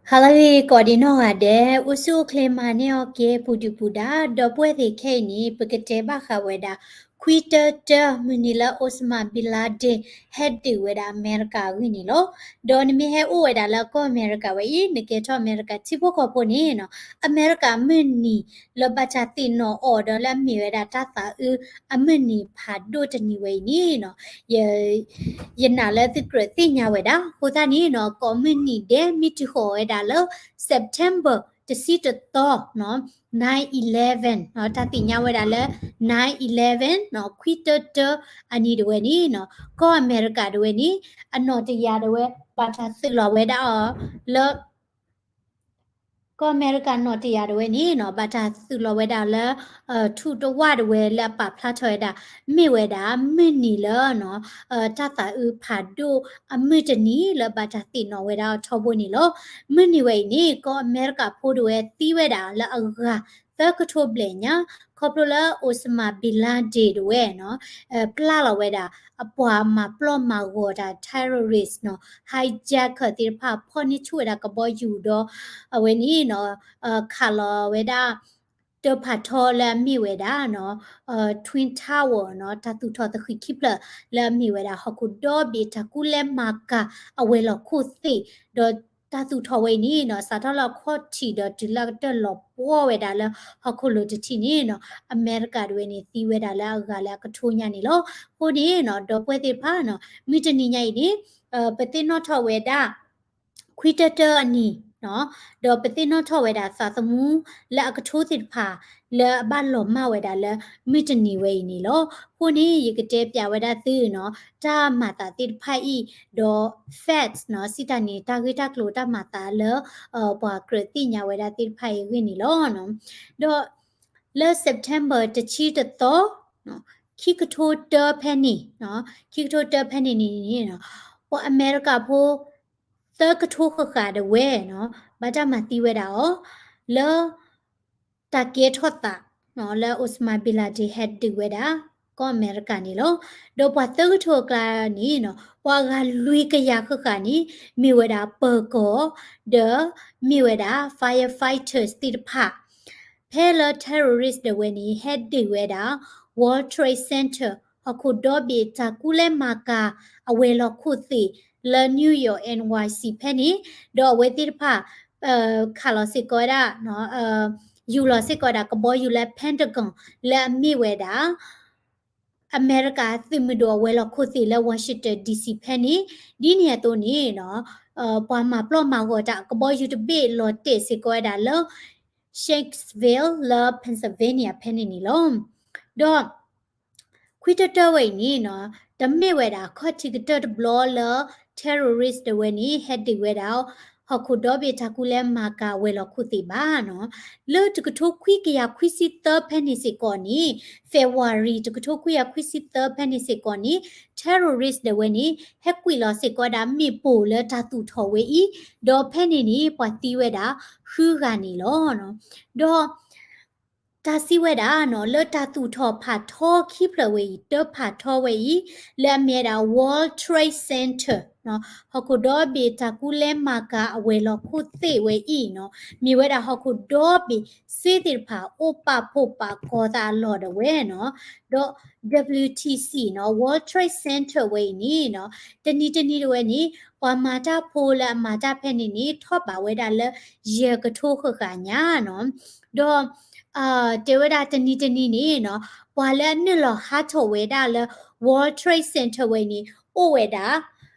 ဟါလၢအဂ့ၤ ကိးဒံးနီၢ်ဂၤဒဲး, အိၣ်ဆူၣ်အိၣ်ချ့မၤန့ၢ်အီၤက့ၤ ပူၤဒုၣ်ပူၤဒါ, ဒီပုၢ်ဝဲၢ်သ့ၣ်ခဲအံၤန့ၣ် ပကတဲဘၣ်ဃးဝဲဒၣ် ခွံတၢတၢ မုၢ်နံၤလၢ Osama bin Laden ဟဲဒုးဝဲဒၣ်အမဲရကၤအဂ့ၢ်န့ၣ်လီၤ. ဒီးနမ့ၢ်ဟဲအိၣ်ဝဲဒၣ်လၢကီၢ်အမဲရကၤဝဲအံၤ နကဲထီၣ်အမဲရကၤထံဖိကီၢ်ဖိန့ၣ်နီၤ, အမဲရကၤအမုၢ်နံၤလၢဘၣ်တၢ်သ့ၣ်နီၣ်အီၤဒီးလၢအမ့ၢ်ဝဲဒၣ်တၢ်သးအုးအမုၢ်နံၤဖးဒိၣ်တနံၤဝဲအံၤန့ၣ်နီၤ, ယ ယနာ်လၢသုကြၢးသ့ၣ်ညါဝဲဒၣ်. အဃိသတးန့ၣ်နီၤ, ကိးမုၢ်နံၤဒဲး မ့ၢ်တုၤဃီၤဝဲဒၣ်လၢ September တဆံတသီနီၤ, nine eleven နီၤ, တၢ်သ့ၣ်ညါဝဲဒၣ်လၢ nine eleven နီၤ, ခွံတၢတၢအနံၤတဝဲန့ၣ်နီၤ, ကီၢ်အမဲရကၤတဝဲန့ၣ် အနီၣ်တယၤတဝဲ ဘၣ်တၢ်သုးလီၤဝဲဒၣ်အီၤလၢ ကီၢ်အမဲရကၤနီၣ်တယၤတဝဲန့ၣ်နီၤ, ဘၣ်တၢ်သုးလီၤဝဲဒၣ်လၢ ထူးတဝၢ်တဝဲလၢအပာ်ဖျါထီၣ်ဝဲဒၣ် မ့ၢ်ဝဲဒၣ်မုၢ်နံၤလၢနီၤ, တၢ်သးအုးဖးဒိၣ်အမုၢ်တနံၤလၢဘၣ်တၢ်သ့ၣ်နီၣ်ဝဲဒၣ်အီၤထီဘိန့ၣ်လီၤ. မုၢ်နံၤဝဲအံၤန့ၣ် ကီၢ်အမဲရကၤဖိတဝဲသံဝဲဒၣ်လၢအဂၤသၢကထိဘျဲၣ်ညါ, ခီဖျိလၢ Osama bin Laden တဝဲနီၤ, ပျၢ်လီၤဝဲဒၣ် အပှၤမၤပျီၢ်မၤဂီၤတၢ် terrorist နီၤ, hijacker သ့ၣ်တဖၣ် ဖီၣ်န့ၢ်ဆူၣ်ဝဲဒၣ်ကဘီယူၤဒီး အဝဲန့ၣ်နီၤ, ခးလီၤဝဲဒၣ် တၢဖးထီလၢအမ့ၢ်ဝဲဒၣ်နီၤ, Twin Tower နီၤ, တၢ်သူၣ်ထီၣ်သဃံးခံဖျၢၣ်လၢအမ့ၢ်ဝဲဒၣ် ဟီၣ်ခိၣ်ဒီဘ့ၣ်တၢ်ကူၣ်လဲၤမၤကၤအဝဲၤလီၢ်ခိၣ်သ့ၣ်, ဒီးတၢ်သူၣ်ထီၣ်ဝဲအံၤန့ၣ်နီၤ, စးထီၣ်လၢအခီၣ်ထံးဒီးတုၤလၢအကတၢၢ်လီၤပှီၢ်ဝဲဒၣ်လၢဟီၣ်ခိၣ်လိၤတထံၣ်န့ၣ်နီၤ, အမဲရကၤတဝဲန့ၣ် သံဝဲဒၣ်လၢအဂၤလၢအကထိညါန့ၣ်လီၤ. အဃိန့ၣ်နီၤ, ဒီပုၢ်ဝဲၢ်သ့ၣ်တဖၣ်နီၤ, မုၢ်တနံၤညါအံၤန့ၣ် ပသ့ၣ်နီၣ်ထီၣ်ဝဲဒၣ် ခွံတၢတၢအနံၤနီၤ, ဒီးပသ့ၣ်နီၣ်ထီၣ်ဝဲဒၣ်သးသမူလၢအကထိသ့ၣ်တဖၣ် လၢအဘၣ်လီၤမၢ်ဝဲဒၣ်လၢမုၢ်တနံၤဝဲအံၤန့ၣ်လီၤ. အဃိန့ၣ် ယကတဲပၠးဝဲဒၣ်သုနီၤ, တၢ်မၤသးသ့ၣ်တဖၣ်အံၤ, ဒီး facts နီၤ, စံးတၢ်န့ၣ် တၢ်ဂ့ၢ်တၢ်ကျိၤတၢ်မၤသးလၢ ပှၤကြၢးသ့ၣ်ညါဝဲဒၣ်သ့ၣ်တဖၣ်အံၤအဂ့ၢ်န့ၣ်လီၤ. ဒီးလၢ September တဆံတသီ ခံကထိတၢဖဲန့ၣ်, ခံကထိတၢဖဲန့ၣ်န့ၣ်, ပှၤအမဲရကၤဖိ သၢကထိဃၣ်ဃၣ်တဝဲနီၤ, ဘၣ်တၢ်မၤသံဝဲဒၣ်အီၤ လၢ တၢ်ကဲထီၣ်သး လၢ Osama bin Laden ဟဲဒုးဝဲဒၣ် ကီၢ်အမဲရကၤန့ၣ်လီၤ. ဒီးပှၤသၢကထိအကျါန့ၣ်နီၤ, ပှၤဂၤလွံၢ်ကယၤဃၣ်ဃၣ်န့ၣ် မ့ၢ်ဝဲဒၣ်ပၢၤကီၢ်, ဒီးမ့ၢ်ဝဲဒၣ် firefighters သ့ၣ်တဖၣ် ဖဲလၢ terrorist ဒၣ်ဝဲန့ၣ် ဟဲဒုးဝဲဒၣ် World Trade Center ဟီၣ်ခိၣ်ဒီဘ့ၣ်တၢ်ကူၣ်လဲၤမၤကၤအဝဲၤလီၢ်ခိၣ်သ့ၣ် လၢ New York N Y C ဖဲန့ၣ်, ဒီးအဝဲသ့ၣ်တဖၣ် ခးလီၤစ့ၢ်ကီးဝဲဒၣ် ယူၤလီၤစ့ၢ်ကီးဝဲဒၣ်ကဘီယူၤလၢ Pentagon လၢအမ့ၢ်ဝဲဒၣ် အမဲရကၤသုးမုၢ်ဒိၣ်အဝဲၤလီၢ်ခိၣ်သ့ၣ်လၢ Washington D C ဖဲန့ၣ်, ဒ်န့ၣ်အသိးန့ၣ်နီၤ, ပှၤမၤပျီၢ်မၤဂီၤတၢ်ကဘီယူၤတဘ့ၣ်လီၤတဲာ်စ့ၢ်ကီးဝဲဒၣ်လၢ Shanksville လၢ Pennsylvania ဖဲန့ၣ်န့ၣ်လီၤ. ဒီး ခွံတၢတၢဝဲအံၤန့ၣ်နီၤ, တမ့ၢ်ဝဲဒၣ်ခီၣ်ထံးကတၢၢ်တဘျီလၢ terrorist ဒၣ်ဝဲန့ၣ် ဟဲဒုးဝဲဒၣ် ဟီၣ်ခိၣ်ဒီဘ့ၣ်တၢ်ကူၣ်လဲၤမၤကၤဝဲၤလီၢ်ခိၣ်သ့ၣ်ဘၣ်နီၤ. လၢတကထိခွံကယၤခွံဆံသၢဖဲန့ၣ်စ့ၢ်ကီးန့ၣ်, February တကထိခွံကယၤခွံဆံသၢဖဲန့ၣ်စ့ၢ်ကီးန့ၣ်, terrorist ဒၣ်ဝဲန့ၣ် ဟဲကွံာ်လီၤစ့ၢ်ကီးဝဲဒၣ်မ့ၣ်ပိၢ်လၢတၢ်သူၣ်ထီၣ်ဝဲအံၤ, ဒီးဖဲန့ၣ်န့ၣ် ပှၤသံဝဲဒၣ်ဃုဂၤန့ၣ်လီၤ. ဒီး တၢ်စံးဝဲဒၣ်နီၤ, လၢတၢ်သူၣ်ထီၣ်ဖးထီခံဖျၢၣ်ဝဲအံၤ, တၢဖးထီဝဲအံၤ, လၢအမ့ၢ်ဝဲဒၣ် World Trade Center နီၤ, ဟီၣ်ခိၣ်ဒီဘ့ၣ်တၢ်ကူၣ်လဲၤမၤကၤအဝဲၤလီၢ်ခိၣ်သ့ၣ်ဝဲအံၤနီၤ, မ့ၢ်ဝဲဒၣ်ဟီၣ်ခိၣ်ဒီဘ့ၣ်စ့သ့ၣ်တဖၣ် အိၣ်ပာ်ဖှိၣ်ပာ်ကီၤသးအလီၢ်ဒၣ်ဝဲနီၤ, ဒီး W T C နီၤ, World Trade Center ဝဲအံၤန့ၣ်နီၤ, တနံၤတနံၤဒၣ်ဝဲန့ၣ် ပှၤမၤတၢ်ဖိလၢအမၤတၢ်ဖဲန့ၣ်န့ၣ် ထီၣ်ဘးဝဲဒၣ်လၢ ယဲၢ်ကထိဃၣ်ဃၣ်ညါနီၤ, ဒီး တဲဝဲဒၣ်တနံၤတနံၤန့ၣ်နီၤ, ပှၤလၢအနုာ်လီၤဟးထီၣ်ဝဲဒၣ်လၢ World Trade Center ဝဲန့ၣ် အိၣ်ဝဲဒၣ်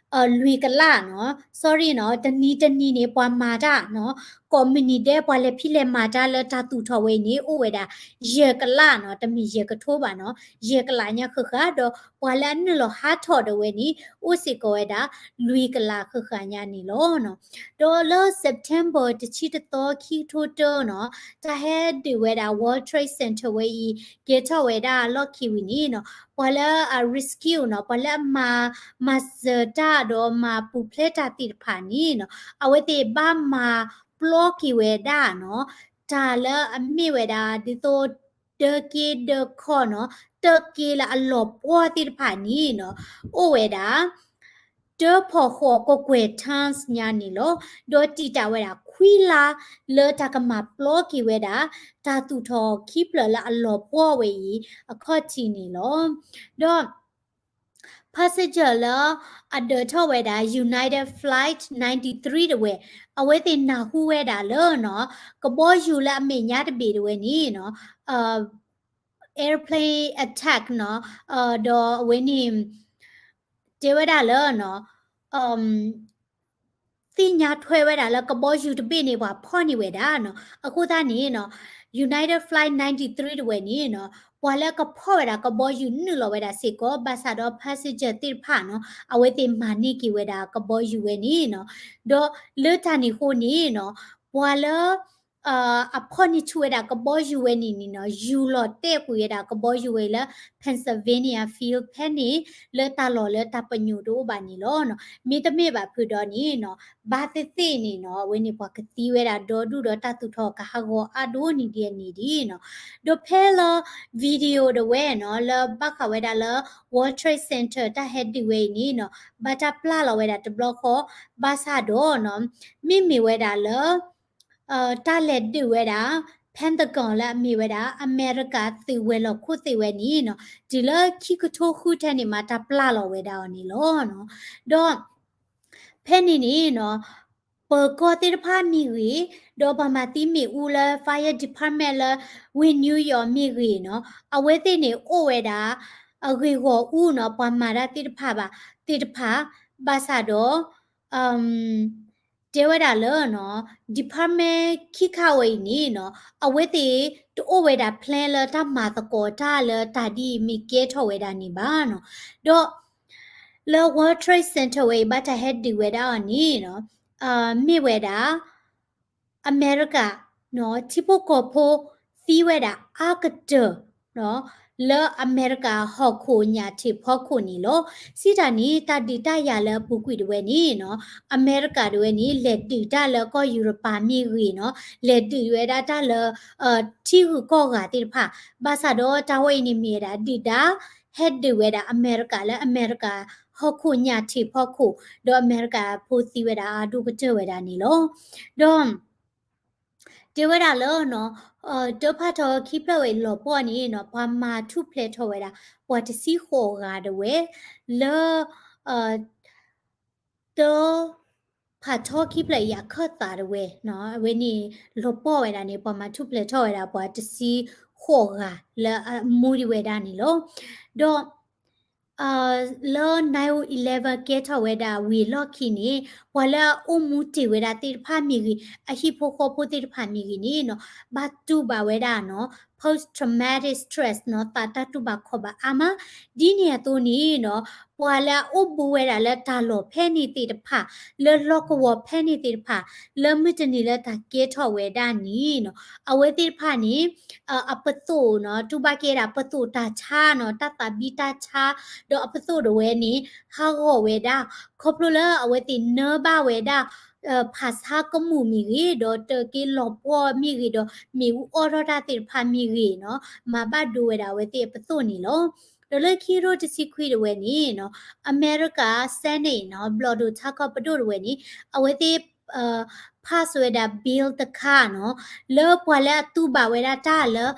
လွံၢ်ကလးနီၤ, sorry နီၤ, တနံၤတနံၤန့ၣ် ပှၤမၤတၢ်နီၤ, ကိးမုၢ်နံၤဒဲး ပှၤလဲၤဖံးလဲၤမၤတၢ်လၢတၢ်သူၣ်ထီၣ်ဝဲအံၤန့ၣ် အိၣ်ဝဲဒၣ် ယဲၢ်ကလးနီၤ, တမ့ၢ်ယဲၢ်ကထိဘၣ်နီၤ, ယဲၢ်ကလးညါဃၣ်ဃၣ်, ဒီးပှၤလၢအနုာ်လီၤဟးထီၣ်ဒၣ်ဝဲန့ၣ် အိၣ်စ့ၢ်ကီးဝဲဒၣ် လွံၢ်ကလးဃၣ်ဃၣ်ညါန့ၣ်လီၤ. ဒီးလၢ September တဆံတသီ ခံကထိတၢနီၤ, တၢ်ဟဲဒုးဝဲဒၣ် World Trade Center ဝဲအံၤ ကဲထီၣ်ဝဲဒၣ်လီၢ်ခံဝံၤန့ၣ်နီၤ, ပှၤလၢအ rescue နီၤ, ပှၤလၢအမၤ မၤစၢၤတၢ်ဒီးမၤပူၤဖျဲးတၢ်သ့ၣ်တဖၣ်န့ၣ်နီၤ, အဝဲသ့ၣ်ဘၣ်မၤပျီက့ၤဝဲဒၣ်နီၤ, တၢ်လၢအမ့ၢ်ဝဲဒၣ် ဒ်သိး ဒၢက့ဒၢခီၣ်နီၤ, တၢ်က့လၢအလီၤပှီၢ်သ့ၣ်တဖၣ်န့ၣ်နီၤ, အိၣ်ဝဲဒၣ် တၢဖီၣ်ဃီၣ်ကကွဲၢ် tons ညါန့ၣ်လီၤ. ဒီးတံာ်တာ်ဝဲဒၣ်ခွံလါ လၢတၢ်ကမၤပျီက့ၤဝဲဒၣ် တၢ်သူၣ်ထီၣ်ခံဖျၢၣ်လၢအလီၤပှီၢ်ဝဲအံၤအခီၣ်ထံးန့ၣ်လီၤ. ဒီး passenger လၢအဒၢးထီၣ်ဝဲဒၣ် United Flight ninety-three တဝဲ အဝဲသ့ၣ်နၢ်ဟူဝဲဒၣ်လၢနီၤ ကဘီယူၤလၢအမဲာ်ညါတဘ့ၣ်တဝဲန့ၣ်နီၤ airplane attack နီၤ ဒီးအဝဲန့ၣ် တဲဝဲဒၣ်လၢ သ့ၣ်ညါထွဲဝဲဒၣ်လၢကဘီယူၤတဘ့ၣ်န့ၣ် ပှၤဖီၣ်န့ၢ်ဝဲဒၣ်နီၤ. အဃိသတးန့ၣ်နီၤ United Flight ninety-three တဝဲန့ၣ်နီၤ ပှၤလၢကဖီၣ်ဝဲဒၣ်ကဘီယူၤနုာ်လီၤဝဲဒၣ်စ့ၢ်ကီး ဘၣ်ဆၣ်ဒီး passenger သ့ၣ်တဖၣ်နီၤ အဝဲသ့ၣ်မၤန့ၢ်က့ၤဝဲဒၣ်ကဘီယူၤဝဲန့ၣ်နီၤ. ဒီးလၢတၢ်န့ၣ်အဃိန့ၣ်နီၤ ပှၤလၢ အဖီၣ်န့ၢ်ဆူၣ်ဝဲဒၣ်ကဘီယူၤဝဲန့ၣ်န့ၣ်နီၤ ယူၤလီၤတဲာ်ကွံာ်ဝဲဒၣ်ကဘီယူၤဝဲလၢ Pennsylvania Field ဖဲန့ၣ် လၢတၢ်လီၢ်လၢတၢ်ပညိၣ်တအိၣ်ဘၣ်န့ၣ်လီၤ. မ့တမ့ၢ်ဘၣ်ဖုးဒီးန့ၣ်နီၤ ဘၣ်သ့ၣ်သ့ၣ်န့ၣ်နီၤ အဝဲန့ၣ်ပှၤကသံဝဲဒၣ်ဒီဒူၣ်ဒီးတၢ်သူၣ်ထီၣ်ကဟးဂီၤအါဒိၣ်န့ၣ်ဒ်အန့ၣ်ဒ်နီၤ. ဒီးဖဲလၢ video တဝဲနီၤ လၢဘၣ်ဃးဝဲဒၣ်လၢ World Trade Center တၢ်ဟဲဒုးဝဲအံၤန့ၣ်နီၤ ဘၣ်တၢ်ပျၢ်လီၤဝဲဒၣ်တဘျီဃီ ဘၣ်ဆၣ်ဒီးနီၤ မ့မ့ၢ်ဝဲဒၣ်လၢ တၢ်လဲၤဒုးဝဲဒၣ် Pentagon လၢအမ့ၢ်ဝဲဒၣ် အမဲရကၤသုးဝဲၤလီၢ်ခိၣ်သ့ၣ်ဝဲန့ၣ်နီၤ တုၤလၢခံကထိဃုထဲန့ၣ်မး တၢ်ပျၢ်လီၤဝဲဒၣ်အီၤန့ၣ်လီၤ. ဒီး ဖဲန့ၣ်န့ၣ်နီၤ ပၢၤကီၢ်သ့ၣ်တဖၣ်မ့ၢ်ဂ့ၤ, ဒီးပှၤမၤသံမ့ၣ်အူလၢ fire department လၢဝ့ၢ် New York မ့ၢ်ဂ့ၤနီၤ, အဝဲသ့ၣ်န့ၣ်အိၣ်ဝဲဒၣ် အဂ့ၢ်ဂီၢ်အူနီၤ ပှၤမၤတၢ်သ့ၣ်တဖၣ်ဘၣ် သ့ၣ်တဖၣ်, ဘၣ်ဆၣ်ဒီး တဲဝဲဒၣ်လၢ department ခံခါဝဲအံၤန့ၣ်နီၤ အဝဲသ့ၣ်တအိၣ်ဝဲဒၣ် plan လၢတၢ်မၤသကိးတၢ်လၢတၢ်ဒ်အံၤမ့ၢ်ကဲထီၣ်ဝဲဒၣ်န့ၣ်ဘၣ်နီၤ. ဒီး လၢ World Trade Center ဝဲအံၤ ဘၣ်တၢ်ဟဲဒုးဝဲဒၣ်အီၤန့ၣ်နီၤ မ့ၢ်ဝဲဒၣ် အမဲရကၤ ထံဖိကီၢ်ဖိသံဝဲဒၣ်အါကတၢၢ် လၢအမဲရကၤဟီၣ်ခိၣ်ညၣ်ထံးဖီခိၣ်န့ၣ်လီၤ. စံးတၢ်န့ၣ် တၢ်ဒုးတၢ်ယၤလၢအပူၤကွံာ်တဝဲန့ၣ်နီၤ အမဲရကၤတဝဲန့ၣ် လဲၤဒုးတၢ်လၢကီၢ်ယူရပၤမ့ၢ်ဂ့ၤနီၤ လဲၤဒုးဝဲဒၣ်တၢ်လၢ ထံဂုၤကီၢ်ဂၤသ့ၣ်တဖၣ်, ဘၣ်ဆၣ်ဒီးတၢ်ဝဲအံၤန့ၣ်မ့ၢ်ဝဲဒၣ်ဒုၣ်ဒါ ဟဲဒုးဝဲဒၣ်အမဲရကၤလၢအမဲရကၤ ဟီၣ်ခိၣ်ညၣ်ထံးဖီခိၣ်, ဒီးအမဲရကၤဖိသံဝဲဒၣ်အါဒိၣ်ကတၢၢ်ဝဲဒၣ်န့ၣ်လီၤ. ဒီး တဲဝဲဒၣ်လၢ တၢ်ဖးထီခံဖျၢၣ်ဝဲအံၤလီၤပှီၢ်န့ၣ်နီၤ ပှၤမၤထူၣ်ဖျဲးထီၣ်ဝဲဒၣ် ပှၤတဆံဃိးဂၤတဝဲ လၢ တၢ်ဖးထီခံဖျၢၣ်အံၤအခၢၣ်သးတဝဲ အဝဲန့ၣ် လီၤပှီၢ်ဝဲဒၣ်န့ၣ် ပှၤမၤထူၣ်ဖျဲးထီၣ်ဝဲဒၣ်ပှၤတဆံဃိးဂၤလၢအမူဒံးဝဲဒၣ်န့ၣ်လီၤ. ဒီး လၢ nine eleven ကဲထီၣ်ဝဲဒၣ်ဝံၤအလီၢ်ခံန့ၣ် ပှၤလၢအအိၣ်မူတ့ၢ်ဝဲဒၣ်သ့ၣ်တဖၣ်မ့ၢ်ဂ့ၤ အဟံၣ်ဖိဃီဖိသ့ၣ်တဖၣ်မ့ၢ်ဂ့ၤန့ၣ်နီၤ ဘၣ်တူၢ်ဘၣ်ဝဲဒၣ်နီၤ post traumatic stress နီၤ သးတၢ်တူၢ်ဘၣ်ခီၣ်ဘၣ်အါမး, ဒ်န့ၣ်အသိးန့ၣ်နီၤ ပှၤလၢအအိၣ်ဘူးဝဲဒၣ်လၢတၢ်လီၢ်ဖဲန့ၣ်သ့ၣ်တဖၣ် လၢလီၢ်ကဝီၤဖဲန့ၣ်သ့ၣ်တဖၣ် လၢမုၢ်တနံၤလၢတၢ်ကဲထီၣ်ဝဲဒၣ်န့ၣ်နီၤ အဝဲသ့ၣ်တဖၣ်န့ၣ် အပသိၣ်နီၤ တူၢ်ဘၣ်က့ၤဒၣ်ပသိၣ်တၢ်ဆါနီၤ တၢ်သးဘံၣ်တၢ်ဆါ ဒီးအပသိၣ်တဝဲန့ၣ် ဟးဂီၤဝဲဒၣ် ခီဖျိလၢအဝဲသ့ၣ်နၢဘၣ်ဝဲဒၣ် ဖးဆါကမူၣ်မ့ၢ်ဂ့ၤ ဒီးတၢ်က့ၤလီၤပှီၢ်မ့ၢ်ဂ့ၤ ဒီးမ့ၣ်အူအီၣ်ထီၣ်တၢ်သ့ၣ်တဖၣ်မ့ၢ်ဂ့ၤနီၤ မၤဘၣ်ဒိဝဲဒၣ်အဝဲသ့ၣ်အပသိၣ်န့ၣ်လီၤ. ဒီးလၢခံကထိတဆံခွံတဝဲန့ၣ်နီၤ အမဲရကၤ Senate နီၤ ဘျီၣ်ဒိၣ်ထါခီပဒိၣ်တဝဲန့ၣ် အဝဲသ့ၣ် pass ဝဲဒၣ် bill တခါနီၤ လၢပှၤလၢအတူၢ်ဘၣ်ဝဲဒၣ်တၢ်လၢ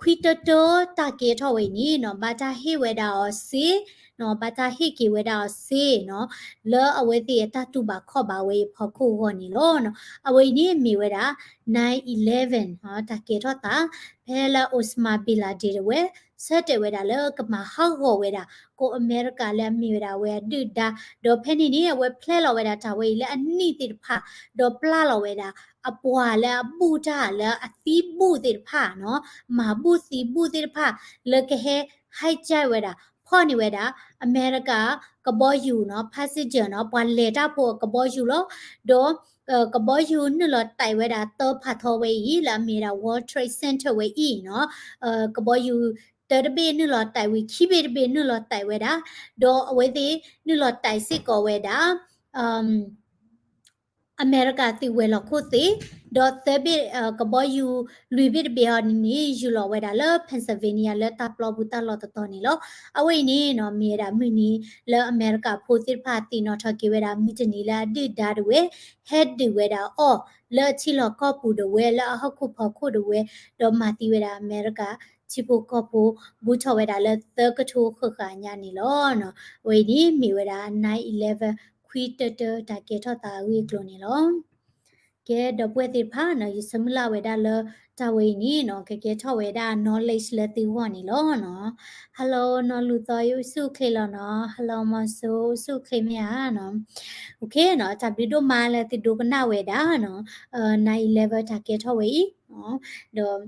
ခွံတၢတၢတၢ်ကဲထီၣ်ဝဲန့ၣ်နီၤ ဘၣ်တၢ်ဟ့ၣ်ဝဲဒၣ်အီၤစ့နီၤ ဘၣ်တၢ်ဟ့ၣ်က့ၤဝဲဒၣ်အီၤစ့နီၤ လၢအဝဲသ့ၣ်အတၢ်တူၢ်ဘၣ်ခီၣ်ဘၣ်ဝဲအံၤဖီခိၣ်အဂီၢ်န့ၣ်လီၤ. အဝဲအံၤန့ၣ်မ့ၢ်ဝဲဒၣ် nine eleven တၢ်ကဲထီၣ်သး ဖဲလၢ Osama bin Laden တဝဲ ဆၢတဲာ်ဝဲဒၣ်လၢကမၤဟးဂီၤဝဲဒၣ် ကီၢ်အမဲရကၤလၢအမ့ၢ်ဝဲဒၣ်အဝဲအဒုၣ်ဒါ ဒီးဖဲန့ၣ်န့ၣ် အဝဲ plan လီၤဝဲဒၣ်တၢ်ဝဲအံၤလၢအနံၣ်သ့ၣ်တဖၣ် ဒီးပျၢ်လီၤဝဲဒၣ် အပှၤလၢအဘူၣ်တၢ်လၢအသံဘူၣ်သ့ၣ်တဖၣ်နီၤ မၤဘူၣ်သံဘူၣ်သ့ၣ်တဖၣ် လၢကဟဲ hijack ဝဲဒၣ် ဖီၣ်န့ၢ်ဝဲဒၣ် အမဲရကၤ ကဘီယူၤနီၤ passenger နီၤ ပှၤလဲၤတၢ်ဖိအကဘီယူၤလီၤ. ဒီး ကဘီယူၤနုာ်လီၤတဲာ်ဝဲဒၣ်တၢ်ဖးထီဝဲအံၤ လၢအမ့ၢ်ဝဲဒၣ် World Trade Center ဝဲအံၤနီၤ ကဘီယူၤ တၢတဘ့ၣ်နုာ်လီၤတဲာ်ဝံၤ ခံဘ့ၣ်တဘ့ၣ်နုာ်လီၤတဲာ်ဝဲဒၣ် ဒီးအဝဲသ့ၣ်နုာ်လီၤတဲာ်စ့ၢ်ကီးဝဲဒၣ် အမဲရကၤသုးဝဲၤလီၢ်ခိၣ်သ့ၣ်, ဒီးသၢဘ့ၣ်ကဘီယူၤ လွံၢ်ဘ့ၣ်တဘ့ၣ်အံၤန့ၣ် ယူၤလီၤဝဲဒၣ်လၢ Pennsylvania လၢတၢ်ပျီပူၤတၢ်လီၢ်တတီၤန့ၣ်လီၤ. အဝဲအံၤန့ၣ်နီၤ မ့ၢ်ဝဲဒၣ်မုၢ်နံၤလၢအမဲရကၤဖိသ့ၣ်တဖၣ်သ့ၣ်နီၣ်ထီၣ်က့ၤဝဲဒၣ်မုၢ်တနံၤလၢအဒုၣ်ဒါဒၣ်ဝဲ ဟဲဒုးဝဲဒၣ်အီၣ်လၢအထံလီၢ်ကီၢ်ပူၤဒၣ်ဝဲ လၢအဟီၣ်ခိၣ်ဖီခိၣ်ဒၣ်ဝဲ, ဒီးမၤသံဝဲဒၣ်အမဲရကၤထံဖိကီၢ်ဖိ ဘူးထီၣ်ဝဲဒၣ်လၢသၢကထိဃၣ်ဃၣ်ညါန့ၣ်လီၤ. အဝဲအံၤန့ၣ်မ့ၢ်ဝဲဒၣ် nine eleven ခွံတၢတၢတၢ်ကဲထီၣ်သးအဂ့ၢ်အကျိၤန့ၣ်လီၤ. ကဲ ဒီပုၢ်ဝဲၢ်သ့ၣ်တဖၣ်နီၤ ယဆၢမုၢ်လၢ်ဝဲဒၣ်လၢ တၢ်ဝဲအံၤန့ၣ်နီၤ ကကဲထီၣ်ဝဲဒၣ် knowledge လၢသုဂီၢ်န့ၣ်လီၤနီၤ. Hello နီၢ်လူၤသီ အိၣ်ဆူၣ်အိၣ်ချ့လီၤနီၤ. Hello မီၤစိ အိၣ်ဆူၣ်အိၣ်ချ့မ့ၢ်ဧါနီၤ. Okay နီၤ တၢ်ဘျုးဒိၣ်မးလၢသုဒိကနၣ်ဝဲဒၣ်နီၤ nine eleven တၢ်ကဲထီၣ်ဝဲအံၤ, ဒီး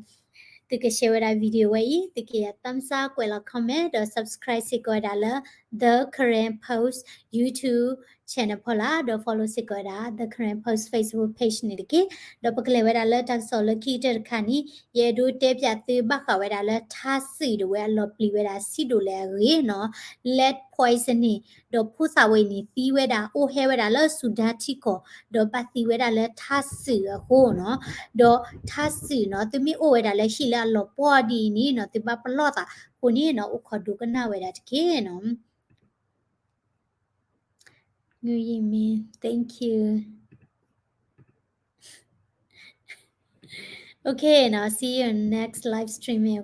သုက share ဝဲဒၣ် video ဝဲအံၤ, သုကယၤ thumbs up ကွဲးလီၤ comment ဒီး subscribe စ့ၢ်ကီးဝဲဒၣ်လၢ The Karen Post YouTube channel ဖီလာ်, ဒီး follow စ့ၢ်ကီးဝဲဒၣ် The Karen Post Facebook page န့ၣ်တက့ၢ်. ဒီးပကလဲၤဝဲဒၣ်လၢတၢ်ကစီၣ်လၢခံကတၢၢ်တခါန့ၣ် ယအဲၣ်ဒိးတဲပၠးသုဘၣ်ဃးဝဲဒၣ်လၢထါစံာ်ဒၣ်ဝဲအလီၤပျံၤဝဲဒၣ်ဆံးဒိၣ်လဲၣ်အဂ့ၢ်နီၤ lead poisoning ဒီးဖိသၣ်ဝဲအံၤန့ၣ် သံဝဲဒၣ် အိၣ်ဟဲဝဲဒၣ်လၢစူၤဒၣ်ထံကီၢ် ဒီးဘၣ်သံဝဲဒၣ်လၢထါစံာ်အဃိနီၤ. ဒီးထါစံာ်နီၤ သုမ့ၢ်အိၣ်ဝဲဒၣ်လၢဟံၣ်လၢအလီၤပှီၢ်ဒ်အံၤန့ၣ်နီၤ သုဘၣ်ပလီၢ်သးအဃိန့ၣ်နီၤ အိၣ်ခိးဒိကနၣ်ဝဲဒၣ်တက့ၢ်နီၤ. ငုယံမ့ၢ် thank you. Okay နီၤ see you in next live streaming.